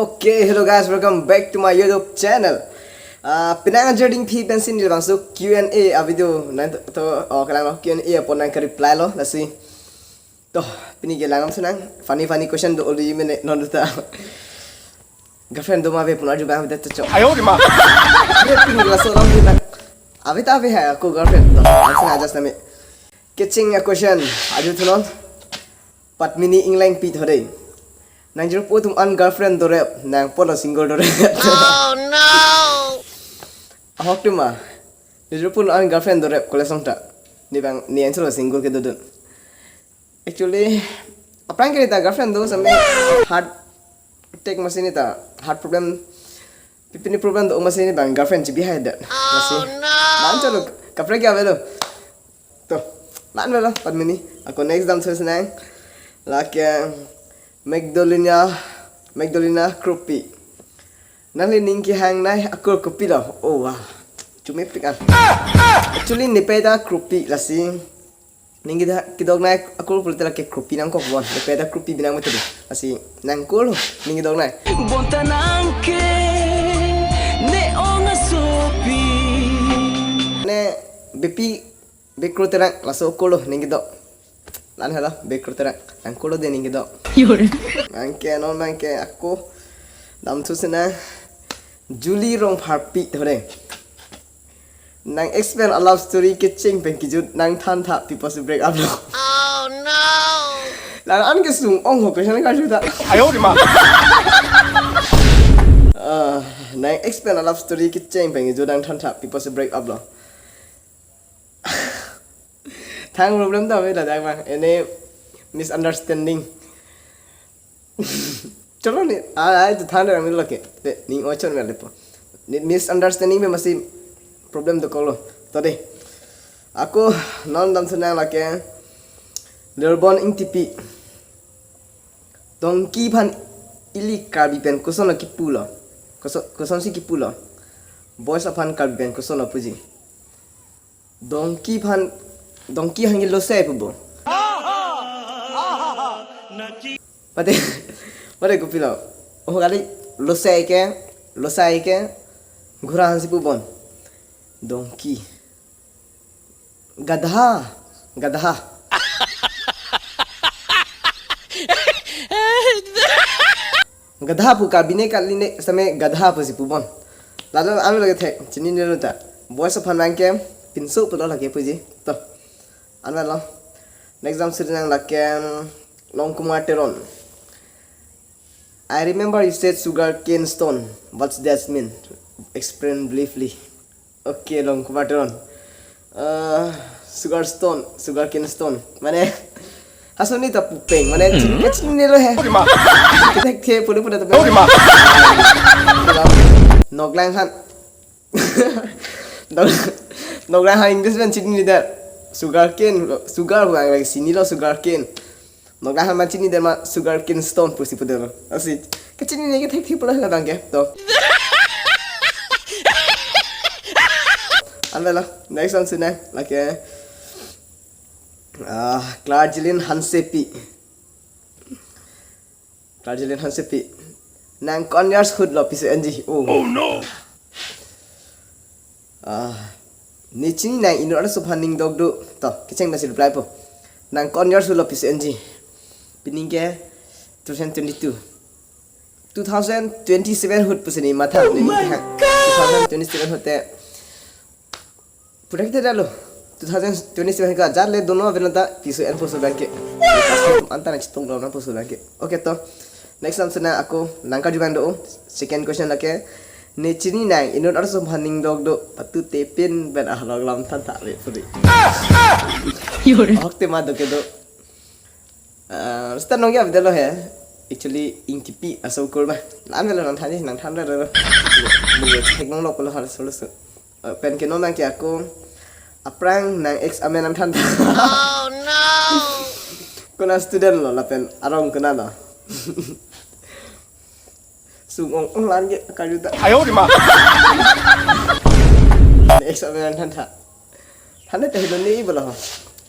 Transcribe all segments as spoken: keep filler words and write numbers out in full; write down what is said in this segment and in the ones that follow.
Okay, hello guys, welcome back to my YouTube channel. Ah, penang ajarding phi pensi neli bangso Q and A a video nang to, to, oh, kalang lo Q and A apot nang ke reply lo, lasi. To, pini ke langam senang, funny funny question do uli mene non ta. Girlfriend do ma ave pun arju bang ave ta cho. Ayo di ma. Ye pini laso lam di na. Ave ta ave hai ako girlfriend. To, langsung aja nami. Kecheng a question, arju thunon. Padmini Englengpi thode. Nang jirpo atum an girlfriend dorep, nang polo single dorep. Oh no! Ahok tu ma. Nang jirpo atum an girlfriend dorep, kole song ta. Ni bang, ni answer lo single kedodun. Actually, aphrang ke ta girlfriend do same heart attack masi ni ta, heart problem, pipini problem do masi ni bang girlfriend chibi hai da. Masi. Oh no! Lan chalo, kaprek ke avelo. To, lan avelo, Padmini. Ako next damthu senang. Lake Magdalena, Magdalena Krupi. Nangli ning kehang nai akur kopilo. Oh wah. Chumepik an. Actually, nepe ta Krupi lasi. Ning keda-, kedoknei akur pulote lake Krupi nangkok bon. Nepe ta Krupi binang mati. Lasi nangkur ning kedoknei. Bonta nang ke ne ong asopi. Ne bepi bekro terang laso akur lo ning kedok. Lan halo bekro terang. Nangkur lo de ning kedok. Yore. Nang ke non nang ke ako damthu senang. Julie Rongpharpi thode. Nang explain a love story kecheng pen kejut nang thantha pi pusi break up lo. Oh no! Lang an kesung ong ho question ka juta. Ayo di ma. Ah, nang explain a love story kecheng pen kejut nang thantha pi pusi break up lo. Thang problem ta ave ladak ma. Any misunderstanding. Chalo ni, ah, ah, itu thang ram lo ke. De, ning ochon mel po. Ni misunderstanding me masi problem dokok lo. Tadi. Ako non damthu nang lake. Lirbon Ingtipi. Donkey aphan ili Karbi pen koson lo kipu lo. Koson, kosonsi kipu lo. Boys aphan Karbi pen koson lo puji. Donkey aphan, donkey aphan ke losai pupo. Pate, pate kopilo. Oh kali losai ke, losai ke. Ghura aphansi pu bon. Donkey. Gadha, gadha. Gadha pu Karbi ne kali ne same gadha pusi pu bon. Lalo anu lagi thek, chinine lo ta. Boys aphan nang ke, pinso pulo lake puji. To, anu lo. Next damthu nang lake, Long Kumar Teron. I remember you said sugar cane stone. What's that mean? Explain briefly. Okay, Long Kumar Teron. Eh, sugar stone, sugar cane stone. Mane, hasoni ta pupeng. Mane, chin, chinine lo he. Kita ke pura pura tapi. Noklang aphan. Nok-, noklang aphan English pen chinine da. Sugar cane, sugar bukan lagi sini lo sugar cane. Noklang aphan ma chinine ma sugar cane stone pusi pu dolo. Lasi, kechinine ke thek thek pulo la bang ke. To. An avelo, next damthu nang, lake. Ah, Clargelin Hansepi. Clargelin Hansepi. Nang ko-an years ahut lo piso enji. Oh. Oh no. Ah, ne chini nang inut arloso aphan ning dok do. To, kecheng pensi reply po. Nang ko-an years ahut lo piso enji. Pini ke two thousand twenty-two. Two thousand twenty-seven ahut pusi ne matha. Oh ne my God. Two thousand twenty-seven ahut te. Pura kita dah lo. Two thousand twenty-seven ka jat le dono avelo ta piso en puso bangke. Anta na chitung lo na puso bangke. Okay to. Next damthu nang ako nang karju bang do. Second question lake. Ne chini nang inut arloso aphan ning dok do patute pin pen ahlok lam thantha ave puri. Yore. Ahok te ma do kedo. Ah, seta nong ya video lo he. Actually, Ingtipi aso kur ma. Lan avelo nang than ji, nang than avelo. Buat thek nong lok lo hal solo so. Eh, pen ke non nang ke ako aphrang nang ex amen nang than. Oh no. Kona student lo lapen arong kona lo. Sung ong ong lan ke karju ta. Ayo di ma. Ex amen nang than tha. Than te hidon ni bolo.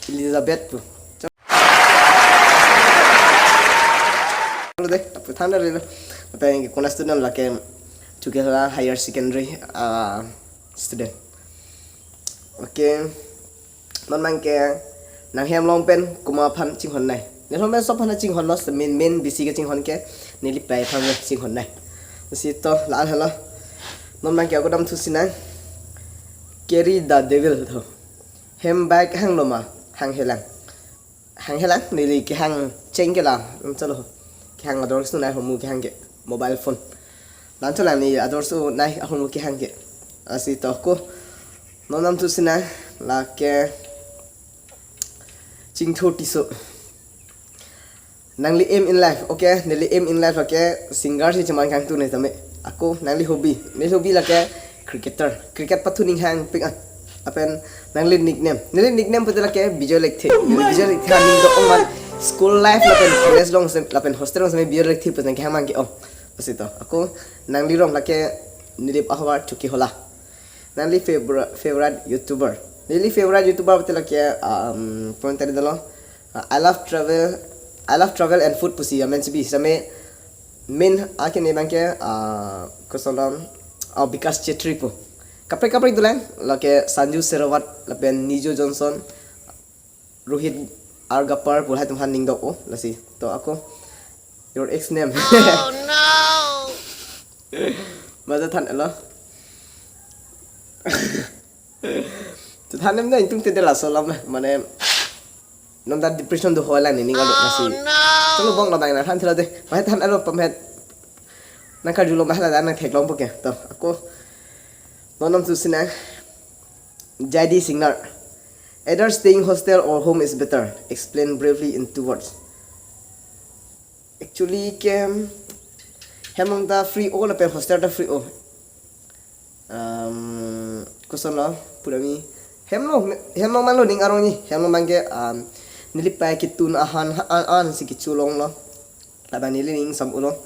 Elizabeth pu. Lo de, apu than avelo. Lapen ke konat student lake Chokihola Higher Secondary, ah, student. Okay. Non abangke nang hem along pen komat aphan chinghonnei? Neliphan pen sop aphan chinghonlo, main main bisi kechinghon ke neli pei aphan chinghonnei. Lasi to la-an helo. Non abangke ako damthu sinang. Carry the devil to. Hem bike hanglo ma? Hanghelang. Hanghelang, neli kehang cheng ke la. Hmm, chalo. Kehang ador sunai ahormu kehang ke. Mobile phone. Lan cholang, neli ador sunai ahormu kehang ke. Lasi to ako. Non damthu sinang lake Chingthur Tisso. Nangli aim in life? Okay, neli aim in life lake singer si cheman kangtunei tame. Ako, nangli hobby? Neli hobby lake cricketer. Cricket pathu ning hangpik an. Lapen nangli nickname? Neli nickname pute lake Bijoy Lekthe. Neli Bijoy Lekthe aning do-ong man. School life lapen college along sem-, lapen hostel along seme Bijoy Lekthe pu nang kehang abangke ong. Lasi to. Ako, nangli rong? Lake Nilip Ahawar, Chokihola. Nangli favor-, favorite YouTuber? Neli favorite YouTuber pute lake, um, konon tadi dolo. Uh, I love travel, I love travel and food pusi amen si bi. Same main akene abangke, uh, kosonlo, uh, Bikash Chetri pu. Kaprek kaprek dolang, lake Sanju Serawat lapen Nijo Johnson, Rohit R Gapar pu lahai atum aphan ning do-o. Lasi to ako. Your ex name? Oh no! Maja than elo. Chethan nem na ingtung tede laso alam, mane non ta depression do hoilang nening alo. Lasi. Oh no! Chalo bong lo bang na than thilo de. Mahet than elo pamet. Nang karjulo mahet la nang theklongpo ke. To ako. Non damthu sinang. J D Singnar. Either staying hostel or home is better. Explain briefly in two words. Actually ke hem along ta free-o lapen hostel ta free-o. Um, kosonlo pura mi hem along, hem along manlo ning arong ni, hem along abangke, um, neli pei ketun ahan, an, an si kecholonglo. Labang neli ning sam ulo.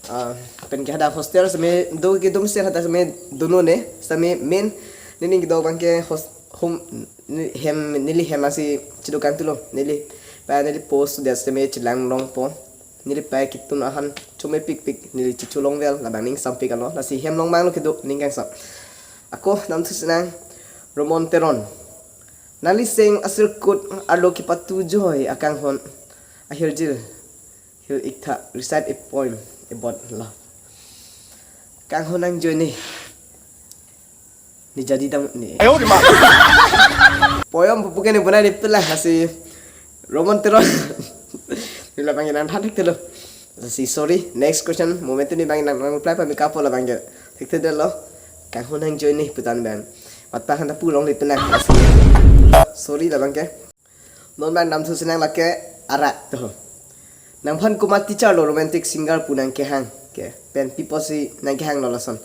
Ah, pen ke hadak hostel seme do, kedum hostel hadak seme dono ne, seme main neli ning kedo abangke hos-, home, ne-, hem, neli hem asi chedokang tulo. Neli pei, neli post dia seme chelang longpo. Neli pei ketun ahan chome pikpik, neli checholongvel, labang ning sampik alo. Lasi hem along manlo kedo ning kangsam. Ako damthu sinang, Romon Teron. Nangli seng asirkut arlo kepathu joy akanghon ahirjil hil-iktha, recite a poem about love. Kanghon nangjoine. Ne jadi dam ne. Ayo, di ma. Poem pupu ke ne bonai ne pela asi Romon Teron. Nila panggil nang than thekthelo. Lasi sorry. Next question. Momentum ne bang nang, nang reply pa mika po labangke. Thekthedetlo. Kanghon nangjoine pu than bang. Mat pa han ta pu longle penang. Lasi sorry labangke. Non bang damthu sinang lake arak to. Nangphan komat teacher lo romantic singer pu nang kehang ke? Pen pi apotsi nang kehanglo lason?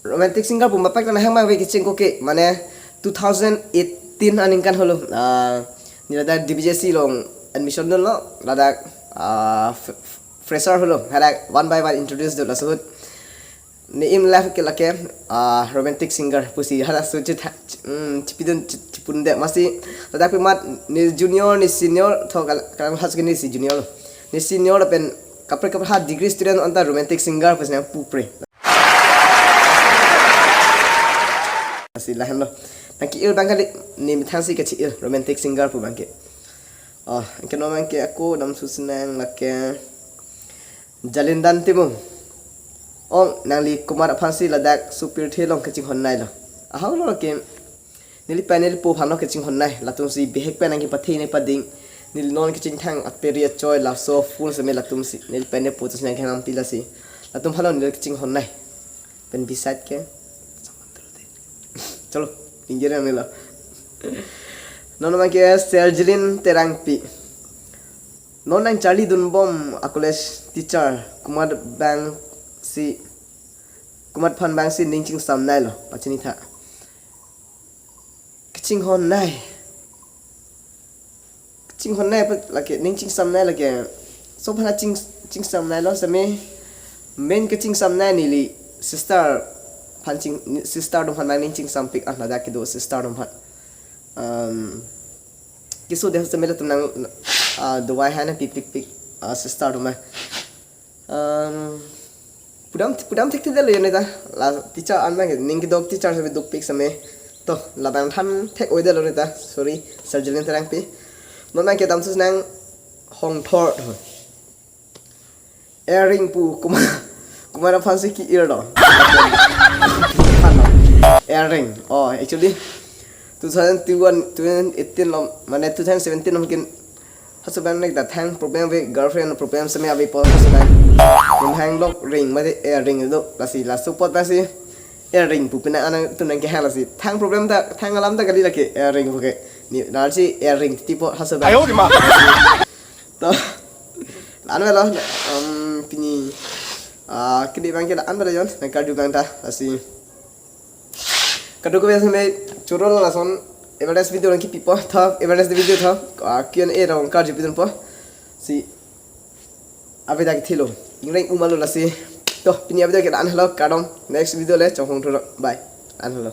Romantic singer pu mapak ta nang hang mang ave kecheng ko ke, mane two thousand eighteen aningkan helo, ah, neli ladak D B J C along admission dunlo, ladak, ah, f-, f-, fresher helo, hadak one by one introduce dun laso ahut. Ne aim life ke lake, ah, romantic singer pusi hadak so chitha-, ch-, mm, chipidun chi-, chipunde masi, ladak pi mat ne junior, ne senior, tho kal-, kalang has ke ne si junior lo. Ne senior lapen kaprek kaprek ha degree student anta romantic singer pusi nang pupre. Lasi lahenlo. Nang ke-il abang kali, ne methang si kachi-il romantic singer pu abangke. Oh, anke non abangke ako damthu sinang lake Jalindan Timung. Ong, nangli komat aphansi ladak Supirthe along kachinghon nailo? Ahok lo lake neli pei neli po aphan lo kachinghon nai. Latumsi bihek pen nang kepathe ne pading. Neli non kachingthang aperi achoi laso full seme latumsi. Neli pei neli po tusi nang kehang pi lasi. Latum aphan lo neli kachinghon nai. Pen beside ke. Chalo, pinggir yang nila. Non abangke Sergelin Terangpi. Non nang charli dunbom a college teacher, komat abangsi, komat aphan abangsi ning chingsam nailo, pachini tha. Kachinghon nai. Kachinghon nai pa lake, ning chingsam nai lake. Sop aphan ching, chingsam nailo seme. Main kachingsam nai neli sister aphan ching, sister atum aphan nang ning chingsam pik an, ladak kedo sister atum aphan. Um, keso de seme latum nang, ah, dawai hana pipik pik, ah, sister atum aphan. Um, Pudam pudam thekthedetlo ne ta. La teacher an nang ning kedok teacher sabi dukpik same. To, labang than thek-oidetlo ne ta. Sorry, Sir Jilin Terangpi. Non nang kedam sus nang hongthor. Earring pu kuma kuma aphansi ki-ir do. Earring. Oh, actually two thousand twenty-one, twenty eighteen lo, mane two thousand seventeen lo kin husband ne ta thang problem ave, girlfriend problem same avepo husband. Ning hang lok ring mate earring do lasi laso apot lasi earring pu pina anang tunang kehang lasi. Thang problem ta, thang alam ta kali lake earring pu ke. Ne lasi earring titipo husband. Ayo, di ma. To, la-an avelo, um, pini, ah, kini abang ke la-an avelo jon, nang karju abang ta, lasi. Kadokave same choro lo lason, awareness video nang kipipo, tho, awareness video tho, ah, Q and A rong karju pidunpo, si, ave dak thilo, ingreng umalo lasi. To, pini video ke la-an avelo, kardom, next video le, chonghong thuro, bye, la-an avelo.